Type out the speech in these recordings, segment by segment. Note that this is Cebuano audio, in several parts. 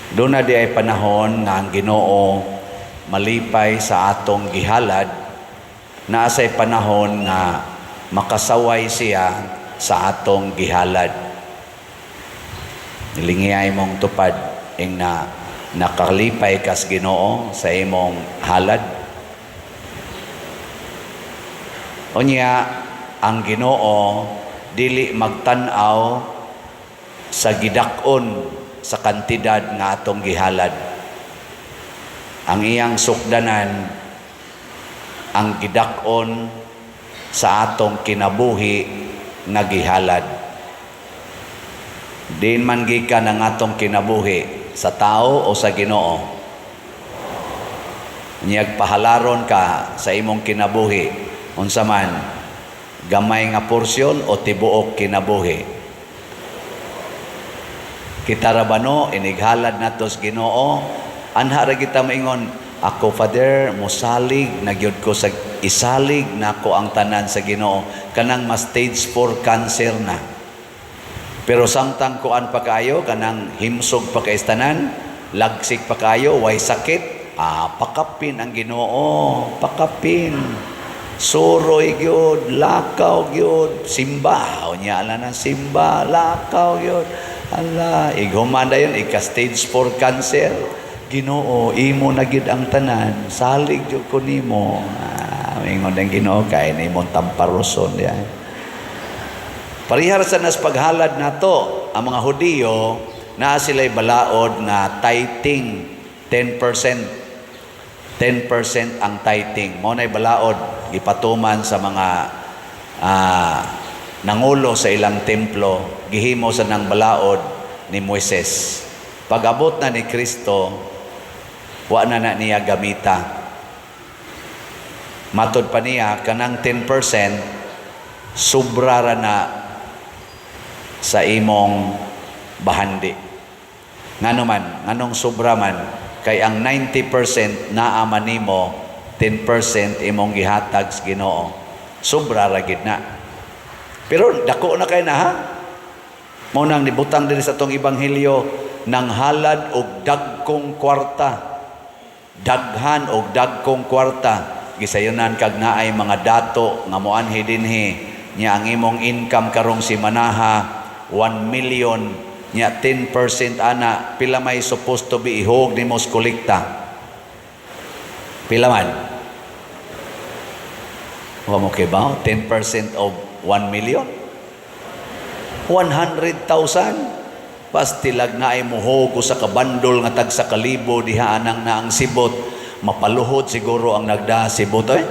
Duna diay panahon nga ang Ginoo malipay sa atong gihalad, naa say panahon nga makasaway siya sa atong gihalad. Nilingiay imong tupad ing na nakalipay kas Ginoo sa imong halad. Unya ang Ginoo dili magtan-aw sa gidak-on sa kantidad nga atong gihalad. Ang iyang sukdanan ang gidak-on sa atong kinabuhi nga gihalad. Diin man gikan ang atong kinabuhi, sa tao o sa Ginoo? Niyag pahalaron ka sa imong kinabuhi, unsa man, gamay nga porsyon o tibuok kinabuhi? Kita ra ba no, inighalad nato sa Ginoo, anha ra kita maingon, "Ako, Father, mosalig na gyud ko sa isalig nako ang tanan sa Ginoo," kanang ma stage 4 cancer na. Pero samtang kuan pa kayo, kanang himsog pa kay tanan, lagsik pa kayo, way sakit, pakapin ang Ginoo, pakapin. Suroy gyud, lakaw gyud, simba, unya ala na simba, lakaw gyud. Ala, ighuman dayon ika stage 4 cancer. "Ginoo, imo na gyud ang tanan, salig gyud ko nimo." Ingon ang Ginoo, kay nimong tamparoson diay. Parehar sa nas paghalad nato, ang mga Hudiyo naa sila'y balaod nga tithing, 10%. 10% ang tithing. Mao na'y balaod gipatuman sa mga nangulo sa ilang templo, gihimo sa nang balaod ni Moises. Pag-abot na ni Kristo, wa na na niya gamita. Matod pa niya, kanang 10% sobra ra na sa imong bahandi. Ngano man, nganong sobra man? Kay ang 90% naa man nimo, 10% imong gihatag sa Ginoo. Sobra ra gid na. Pero dako na kay na ha. Mao nang nibutang diri sa atong ebanghelyo, nang halad og dagkong kwarta. Daghan og dagkong kwarta. Gisayunan kag naay mga dato nga moanhi dinhi nya ang imong income karong simanaha 1 million, nya 10% ana, pila may supposed to be ihog nimo sa kolekta? Pila man? Wa mo kibaw? 10% of 1 million, 100,000. Pastilag na ay muhog sa kabandol nga tag sa kalibo diha anang na ang sibot, mapaluhod siguro ang nagda sibot eh.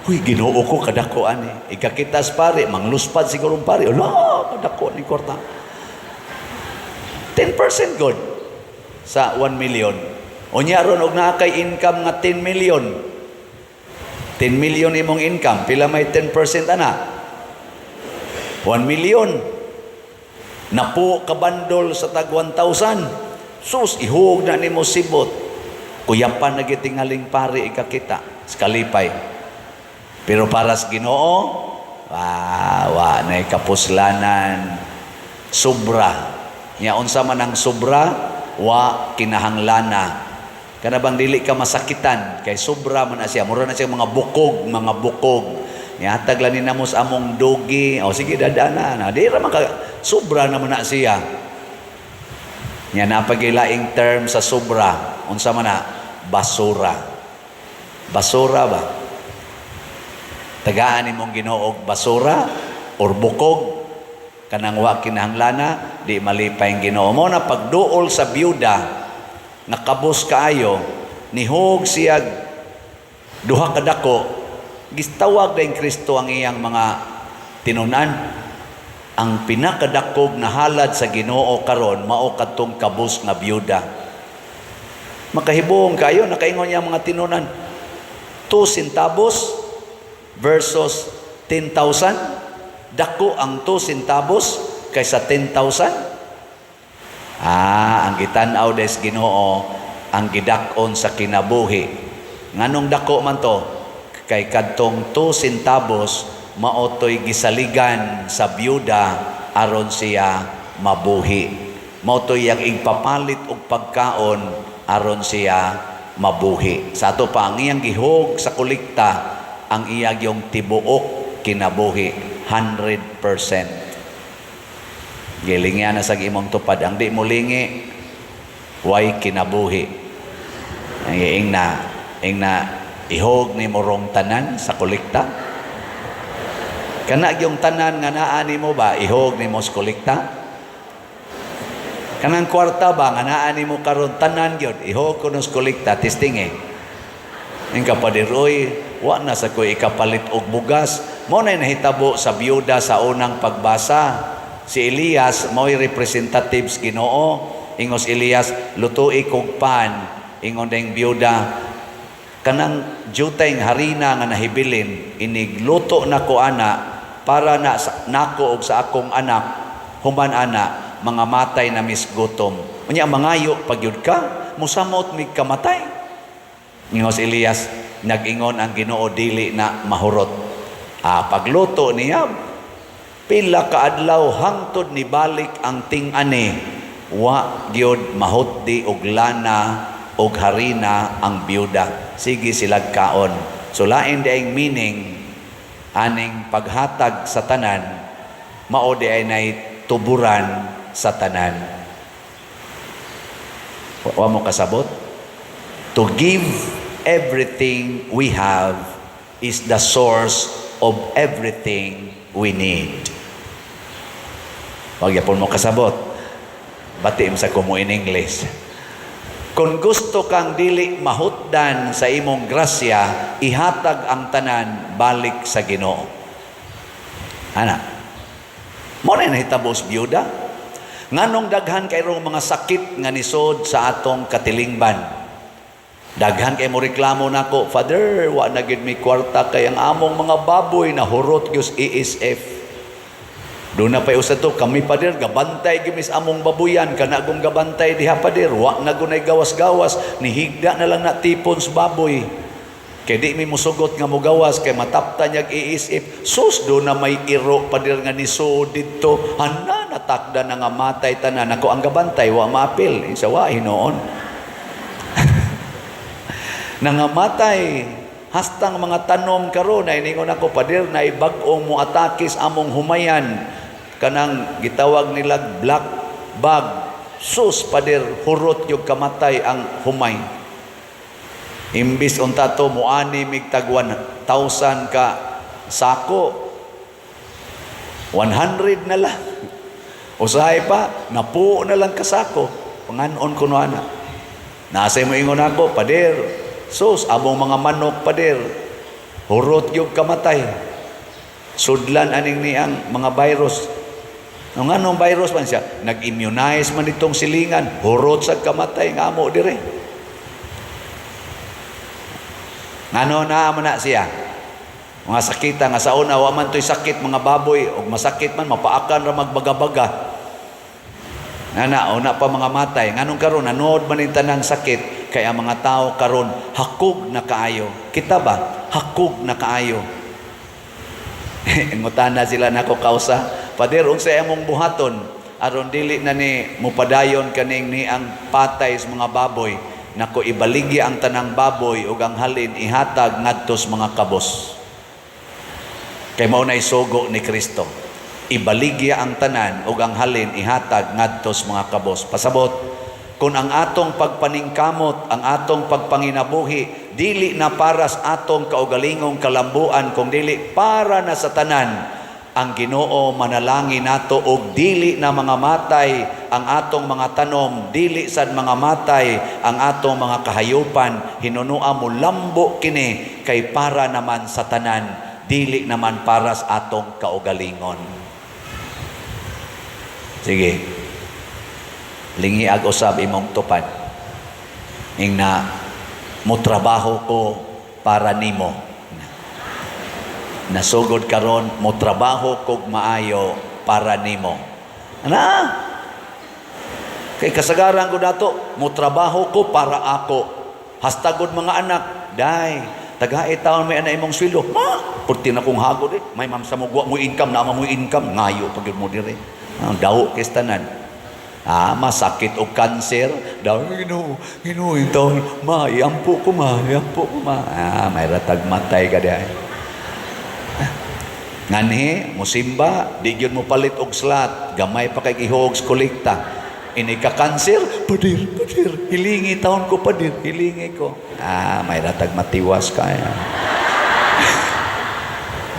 "Huy, Ginoo ko, kadako ani." Ikakitas pare, mangluspad siguro ang pare. "Ala, kadako ni kwarta." 10% good sa 1 million. Unya ron og naa kay income nga 10 million. 10 million imong income, pila may 10% ana? 1 million. Napo kabandol sa tag 1,000. Sus, ihug na nimo sibot. Kuyapan na gitingaling pare ikakita sa kalipay. Pero para sa Ginoo, wa na kapuslanan, sobra. Nya unsa man ang sobra, wa kinahanglana. Kana bang dili ka masakitan kay sobra man na siya. Mura na siya mga bukog, mga bukog. Nihatag lang ni namo sa among dogi. O sige, dadana na. Di ra man ka, sobra naman na siya. Nya napagilaing term sa sobra. Unsa man na? Basura. Basura ba? Tagaan nimong Ginoo og basura or bukog, kanang wa kinahanglana, di malipay ang Ginoo. Mo na pagduol sa byuda nga kabos kaayo, nihog siya duha ka dako, gistawag din Kristo ang iyang mga tinunan. Ang pinakadakog na halad sa Ginoo karon mao kadtong kabos nga byuda. Makahibong kayo, nakaingon niya mga tinunan, 2 centavos versus 10,000, dako ang 2 centavos kaysa 10,000. Ang gitan-aw des Ginoo ang gidak-on sa kinabuhi. Nganong dako man to? Kay kadtong 2 centavos mao to'y gisaligan sa byuda aron siya mabuhi. Mao to iyang igpapalit og pagkaon aron siya mabuhi. Sa ato pa, ang iyang gihog sa kolekta, ang iyang yung tibuok kinabuhi, 100%. Gilingan na sa imong tupad. Ang di mo lingi, way kinabuhi. Ang ing na ihog ni morong tanan sa kolekta. Kana yung tanan nga naa nimo ba, ihog nimo sa kolekta? Kanang kwarta ba nga naa nimo karon, tanan gyud ihog kuno sa kolekta, testing eh. Ing kapader, oy, wa na sa koy ikapalit og bugas. Mao na nahitabo sa biyuda sa unang pagbasa. Si Elias mao'y representatives Ginoo. Ingos Elias, "Lutui kog pan." Ingon ding biyuda, "Kanang jutay harina nga nahibilin, inigluto na ko ana para na nako og sa akong anak, human ana mga matay na mis gutom. Unya mangayo pagyud ka, musamot mig kamatay." Ingos Elias, "Nag-ingon ang Ginoo, dili na mahurot." Ah, pagluto niya, pila ka adlaw hangtod ni balik ang ting-ani, wa gyud mahutdi og lana og harina ang biyuda. Sige silag kaon. So lain di meaning aning paghatag sa tanan, mao di ay nay tuburan sa tanan. Wa mo kasabot? To give everything we have is the source of everything we need. Wag yapon mo kasabot. Bati mo sa kumo in English. Kung gusto kang dili mahutdan sa imong grasya, ihatag ang tanan balik sa Ginoo. Ana. Mao na nahitabo sa biyuda. Nganong daghan kayrong mga sakit nga nisod sa atong katilingban? Daghan kay mo reklamo nako, "Father, wa na gid mi kwarta kay ang among mga baboy na hurot gyud ASF." Doon na pa usa to, "Kami, Pader, gabantay gyud mis among babuyan, kana kong gabantay diha, Pader, wa na gunay gawas-gawas, nihigda na lang na tipon sa baboy. Kay di mi musugot nga mugawas kay matapta niyag ASF. Sus, do na may iro, Pader, nga nisod didto. Hana, natakda na nga matay tanan ako, ang gabantay wa maapil." Isa wa hinuon. Nangamatay hastang mga tanom karon na iningon ako, "Pader, na bag-ong mo atake sa among humayan, kanang gitawag nila black bug. Sus, Pader, hurot yung kamatay ang humay." Imbis unta to muani mig tag 1,000 ka sako, 100 na lang. Usahay pa, napuo na lang kasako. Panganon ko no ana. Nasa mo ingon ako, "Pader, sus, among mga manok, Pader, hurot yung kamatay. Sudlan aning niang mga virus." Nung anong virus man siya, nag-immunize man itong silingan, hurot sa kamatay nga amo dire. Ngano na man na siya? Mga sakita nga sa una wa man to'y sakit mga baboy og masakit man mapaakan ra magbagabaga. Nana, una pa mga matay. Nganong karon nanood man ning tanang sakit kay ang mga tao karon hakog na kaayo. Kita ba? Hakog na kaayo. Ngutana sila nako kausa, "Pader, unsa among buhaton aron dili na ni mupadayon kaning ni ang patay sa mga baboy?" Nako, ibaligya ang tanang baboy ug ang halin ihatag ngadto sa mga kabos. Kay mao nay sugo ni Kristo. Ibaligya ang tanan ug ang halin ihatag ngadto sa mga kabos. Pasabot, kung ang atong pagpaningkamot, ang atong pagpanginabuhi, dili na para sa atong kaugalingong kalambuan, kung dili para na sa tanan, ang Ginoo manalangin nato og dili na mga matay ang atong mga tanom, dili sad mga matay ang atong mga kahayupan, hinunua mo lambo kini kay para naman sa tanan, dili naman para sa atong kaugalingon. Sige. Lingiag usab imong tupad. Ing na mo trabaho ko para nimo. Nasugod karon, mo trabaho kog maayo para nimo. Ana? Kay kasagaran ko dato, mo trabaho ko para ako. Hastagod mga anak, "Day, tagai taon may ana imong sweldo." "Ma, purti na kong hagod eh. May ma'am sa mo mo income, na mo income, ngayo pag mo dire." Ang daw kay tanan. Ah, masakit og cancer. Daw, Ginoo, Ginoo, taon, ma, iampo ko ma, iampo ko ma. Ah, may ratag matay ka diay. Nganhi, musimba, di gyud mo palit og slot, gamay pa kay gihog sa kolekta. Ini ka cancer, padir, padir, hilingi taon ko, padir, hilingi ko. Ah, may ratag matiwas ka.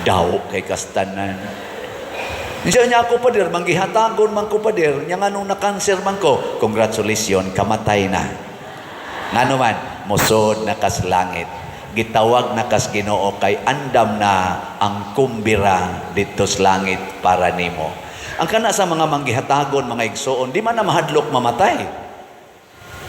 Daw kay kastanan. Niya niya ako, pader, manggihatagon man ko, pader, niya nga nung na-cancer man ko, congratulations, kamatay na. Ngano man, musod na kas langit. Gitawag na kas Ginoo kay andam na ang kumbira dito sa langit para nimo. Ang kana sa mga manggihatagon, mga igsoon, di man na mahadlok mamatay.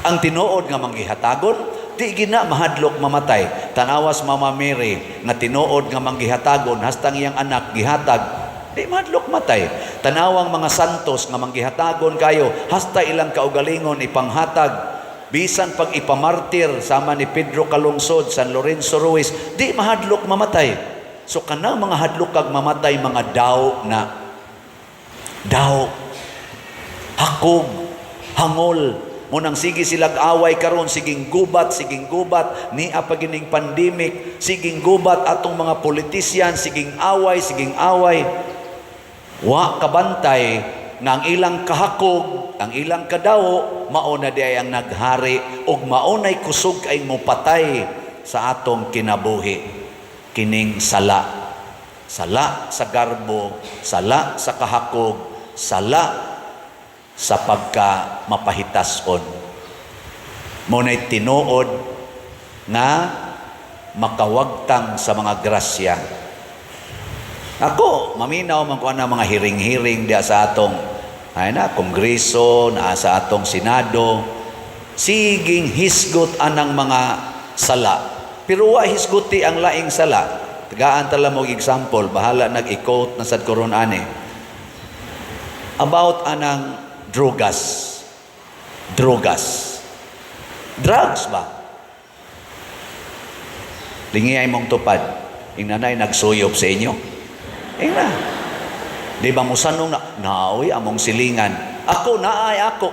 Ang tinuod nga manggihatagon, di gina mahadlok mamatay. Tanawas Mama Mary nga tinuod nga manggihatagon hastang iyang anak gihatag, di mahadlok matay. Tanawang mga santos nga manggihatagon kayo hasta ilang kaugalingon ipanghatag. Bisan pag ipamartir sama ni Pedro Calungsod, San Lorenzo Ruiz, di mahadlok mamatay. So kanang mga hadlok kag mamatay, mga daw na. Daw. Hakog, hangol, munang sige silag away karon, siging gubat, siging gubat, nia pa gining pandemic, siging gubat atong mga politician, siging away, siging away. Wa kabantay nga ang ilang kahakog, ang ilang kadawo, mao na di ay ang naghari ug mao nay kusog kay mopatay sa atong kinabuhi. Kining sala. Sala sa garbo, sala sa kahakog, sala sa pagka mapahitason. Mao nay tinuod nga makawagtang sa mga grasya. Ako, maminaw man ko na mga hiring-hiring diya sa atong ay na, kongreso, naa sa atong senado, siging hisgot anang mga sala. Pero wa hisguti ang laing sala. Tagaan tala mo example, bahala nag-i-quote na sad koron ani. About anang drogas. Drogas. Drugs ba? Lingi ay mong tupad. Inanay nagsuyop sa inyo. Ingna. Di ba musanong na, naoy among silingan. Ako naay ako.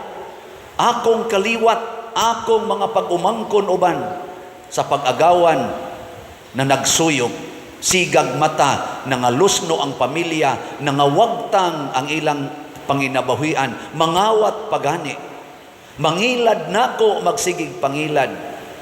Akong kaliwat, akong mga pag-umangkon uban sa pag-agawan na nagsuyop, sigag mata, nangalusno ang pamilya, nangawagtang ang ilang panginabahian, mangawat pagani. Mangilad nako magsigig pangilad.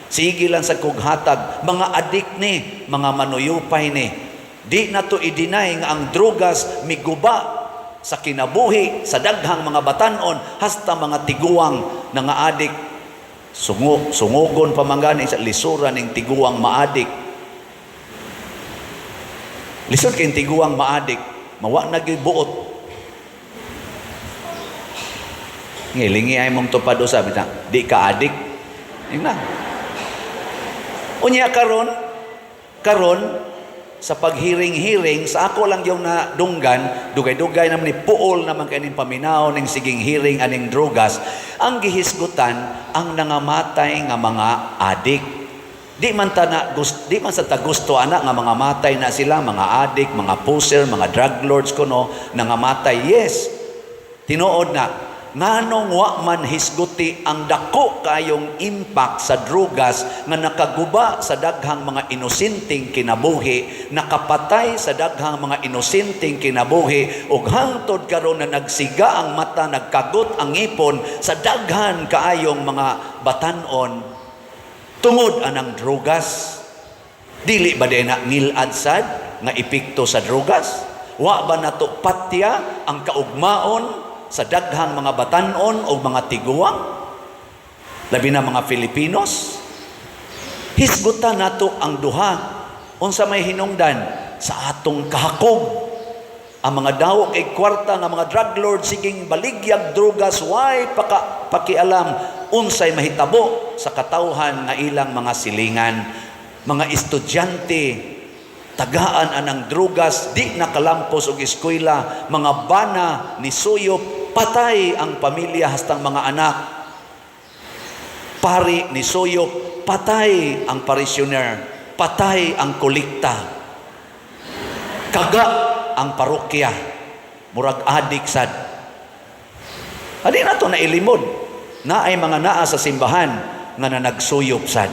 Sige lang sa kughatag, mga adik ni, mga manuyupay ni. Di na to i-deny nga ang drogas miguba sa kinabuhi sa daghang mga batanon hasta mga tiguang na nga adik. Sungo, sungugon pa man gani sa lisura ning tiguang maadik. Lisod kay tiguang maadik, mawa na gyud buot. Ngilingi ay mong tupad usab na, di ka adik. Ingna. Unya karon, karon sa paghiring-hiring sa ako lang yung nadunggan, dugay-dugay naman ni puol naman kay ning paminaw ning siging hearing aning drogas, ang gihisgutan ang nangamatay nga mga adik. Di man sa tagusto ana nga mga matay na sila, mga adik, mga pusher, mga drug lords kuno nangamatay. Yes. Tinuod na nganong wa man hisguti ang dako kayong impact sa drugas nga nakaguba sa daghang mga inosenteng kinabuhi, nakapatay sa daghang mga inosenteng kinabuhi, ug hangtod karon na nagsiga ang mata, nagkagot ang ngipon sa daghan kaayong mga batan-on tungod anang drugas? Dili ba din na ngilad sad nga epekto sa drugas? Wa ba nato patya ang kaugmaon sa daghang mga batan-on o mga tiguang, labi na mga Filipinos? Hisgutan nato ang duha. Unsa may hinungdan sa atong kahakog? Ang mga dawo kay kwarta nga mga drug lord siging baligyag drugas, way paka pakialam unsay mahitabo sa katawhan nga ilang mga silingan. Mga estudyante tagaan anang drugas, di nakalampos og eskwela, mga bana ni suyop, patay ang pamilya hastang mga anak. Pari ni suyop, patay ang parishioner, patay ang kolekta, kaga ang parokya, murag adik sad. Adi na to nailimod. Naay mga naa sa simbahan nga na nagsuyop sad.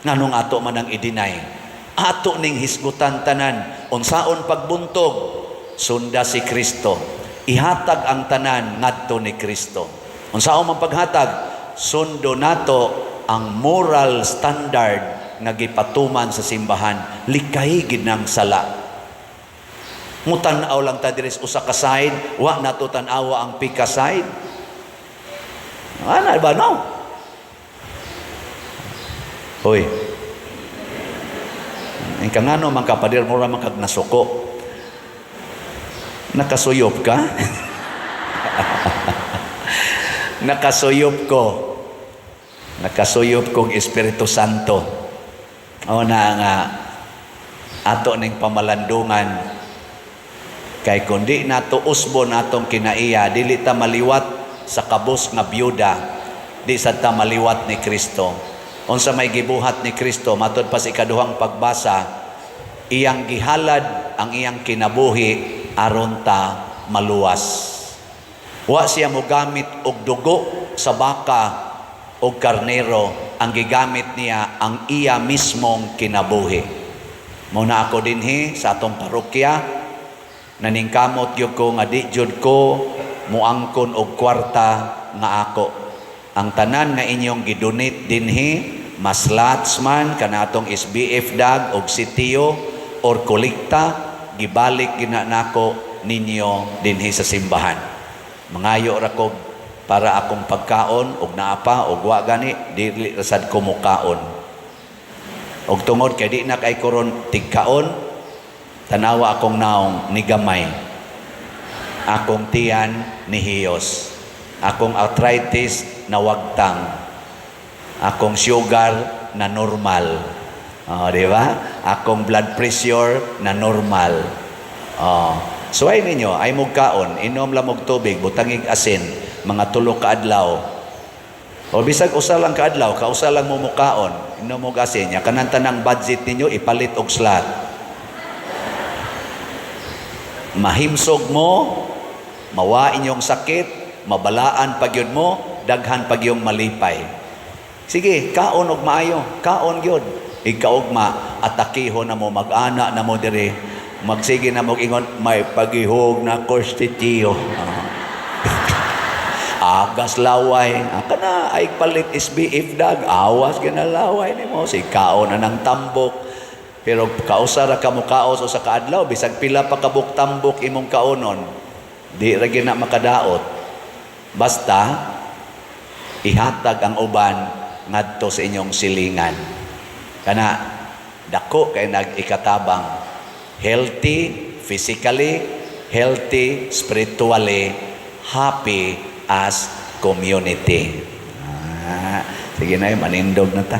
Nganong ato man ang i-deny? Ato ning hisgutan tanan unsaon pagbuntog, sunda si Kristo. Ihatag ang tanan ngadto ni Kristo. Unsaon man paghatag, sundo nato ang moral standard nga gipatuman sa simbahan. Likay gid ng sala. Mutan-aw lang ta diri sa usa ka side, wa nato tan-awa ang pika side. Ana ba, no? Hoy. Ika ngano man ka, pader, mura man kag nasuko. Nakasuyop ka? Nakasuyop ko. Nakasuyop kong Espiritu Santo. O na nga ato ning pamalandungan kay kundi nato usbon atong kinaiya, dili ta maliwat sa kabus nga byuda, di sad ta maliwat ni Kristo. Unsa may gibuhat ni Kristo matud pa sa ikaduhang pagbasa, iyang gihalad ang iyang kinabuhi aron ta maluwas. Wa siya mogamit og dugo sa baka og karnero, ang gigamit niya ang iya mismong kinabuhi. Mao na ako dinhi sa atong parokya, naningkamot gyud ko nga di jud ko muangkon og kwarta nga ako. Ang tanan nga inyong gidonate dinhi, mas lots man kanatong SBF dag og sitio or kolekta, gibalik gina nako ninyo dinhi sa simbahan. Mangayo ra ko para akong pagkaon og naa pa og wa gani, dili ra sad ko mukaon. Og tungod kay di na kay koron tigkaon, tanawa akong naong ni gamay. Akong tiyan nihiyos. Akong arthritis nawagtang. Akong sugar na normal. Oh, di ba? Akong blood pressure na normal. Oh. Suway ninyo, ay mog kaon, inom lang og tubig, butangig asin, mga 3 ka adlaw. O bisag usa lang ka adlaw, kausa lang mo mukaon, inom og asin, ya kanang tanang budget ninyo ipalit og slot. Mahimsog mo, mawa inyong sakit, mabalaan pa gyud mo, daghan pa gyung malipay. Sige, kaon og maayo, kaon gyud. Ikaugma, atakihon na mo, mag-ana na mo dire, magsige na mo ingon, "May pagihog na konstitiyo." Agas laway, kana ay palit SBF dag, awas ginalaway nimo si kaon na ng tambok. Pero kausa ra ka mo kaos usa ka adlaw, bisag pila pa kabuk tambok imong kaonon, di ra gyud na makadaot. Basta ihatag ang uban ngadto sa inyong silingan. Kana dako kay nag-ikatabang healthy physically, healthy spiritually, happy as community. Ah, sige na, manindog na ta.